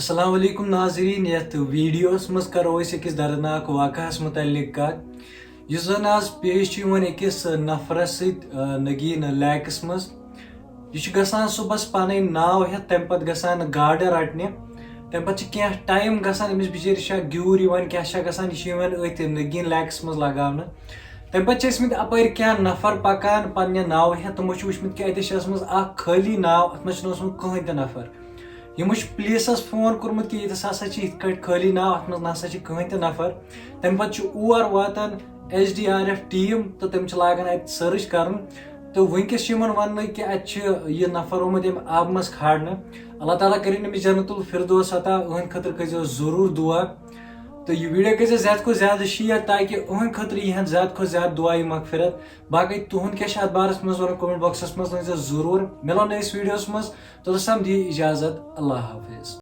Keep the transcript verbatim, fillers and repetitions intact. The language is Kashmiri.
السلام علیکم ناظرین، یتھ ویڈیوس منٛز کرو أسۍ أکِس دردناک واقعس متعلق کتھ، یُس زن آز پیش چھُ یِوان أکِس نفرس سۭتۍ، آ، نگین لیکس منٛز۔ یہِ چھُ گژھان صُبحس پنٕنۍ ناو ہٮ۪تھ، تمہِ پتہٕ گژھان گاڈٕ رٹنہِ۔ تمہِ پتہٕ چھِ کینٛہہ ٹایم گژھان، أمِس بِچٲرِس چھا گیوٗر یِوان، کیٛاہ چھا گژھان، یہِ چھُ یِوان أتھۍ نگین لیکس منٛز لگاونہٕ۔ تمہِ پتہٕ چھِ ٲسمٕتۍ اپٲرۍ کینٛہہ نفر پکان پننہِ ناوٕ ہٮ۪تھ، تِمو چھُ وٕچھمُت کہِ اتہِ چھِ ٲسمٕژ اکھ خٲلی ناو، اتھ منٛز چھُنہٕ اوسمُت کٕہٕنۍ تہِ نفر۔ یِمو چھُ پُلیٖسَس فون کوٚرمُت کہِ ییٚتَس ہسا چھِ یِتھ کٲٹھۍ خٲلی ناو، اَتھ منٛز نہ سا چھِ کٕہٕنۍ تہِ نفر۔ تَمہِ پَتہٕ چھُ اور واتان S D R F team تہٕ تِم چھِ لاگان اَتہِ سٔرٕچ کَرُن۔ تہٕ وٕنکیٚس چھِ یِمَن وَننہٕ کہِ اَتہِ چھِ یہِ نفر آمُت ییٚمہِ آبہٕ منٛز کھالنہٕ۔ اللہ تعالیٰ کٔرِنۍ أمِس جنت الفردوس عطا، أہٕنٛدِ خٲطرٕ کٔرۍزیو ضروٗر دُعا۔ تہٕ یہِ ویٖڈیو کٔرۍزیو زیادٕ کھۄتہٕ زیادٕ شِیَر تاکہِ أہٕنٛدِ خٲطرٕ یِہَن زیادٕ کھۄتہٕ زیادٕ دُعایہِ مغفرت۔ باقٕے تُہُنٛد کیٛاہ چھُ اَتھ بارَس منٛز وَنُن، کمنٹ باکسَس منٛز ؤنۍزیو ضروٗر۔ مِلو نٔیِس ویٖڈیوَس منٛز، توٚتَس تام دِیِو اِجازت، اللہ حافظ۔